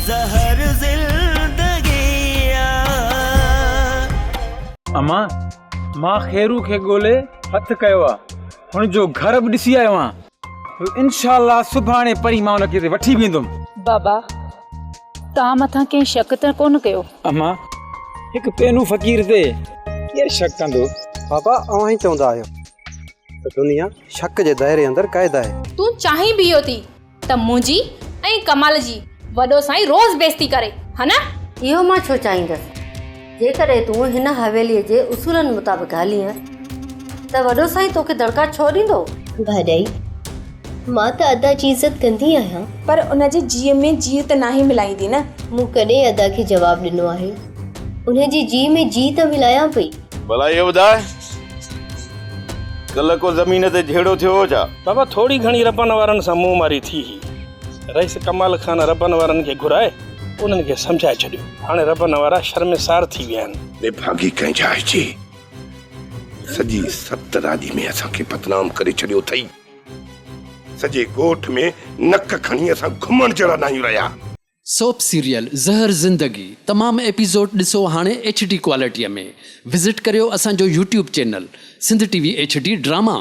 زهر زندگي آ. امان، مان خيرو کي ڳولي هٿ ڪيو آ. هن جو گهر به ڏسي آيو آهيان. انشاء الله سڀاڻي پرين مان ان کي هتي وٺي به ايندم. بابا، توهان مٿان ڪنهن شڪ ته ڪونه ڪيو؟ امان، هڪ پينو فقير تي ڪير شڪ ڪندو؟ بابا، اوهان ئي چوندا آهيو ته دنيا شڪ جي دائري اندر قيد آهي. تون چاهين به اهو ٿي ته منهنجي ۽ ڪمال جي وڏو سائين روز بيعزتي ڪري، ها نه؟ اهو مان ڇو چاهيندس؟ جيڪڏهن تون هن حويليء جي اصولن مطابق هلينء ته وڏو سائين توکي دڙڪا ڇو ڏيندو؟ ڀاڄائي، مان ته ادا جي عزت ڪندي آهيان. پر ان جي جيء ۾ جيء ته ناهي ملائيندي نه؟ مون ڪڏهن ادا کي جواب ڏنو آهي؟ ان جي جيء ۾ جيء ته ملايان پئي. ڀلا اهو ٻڌاء، ڪلهه ڪو زمين تي جهيڙو ٿيو هو ڇا؟ بابا ٿوري گهڻي ربن وارن سان منهن ماري ٿي هئي. رئيس ڪمال خان ربن وارن کي گهرائي انهن کي سمجهائي ڇڏيو. هاڻي ربن وارا شرمسار ٿي ويا آهن. نڀاڳي ڪنهن جاء جي سڄي ست راڄي ۾ اسان کي بدنام ڪري ڇڏيو اٿئي. سڄي ڳوٺ ۾ نڪ کڻي اسان گهمڻ جهڙا ناهيون رهيا. سوپ سيريل زهر زندگي تمام ايپيسوڊ ڏسو هاڻي ايڇ ڊي ڪوالٽي ۾ وزٽ ڪريو اسان جو YouTube channel Sindh T V H D drama.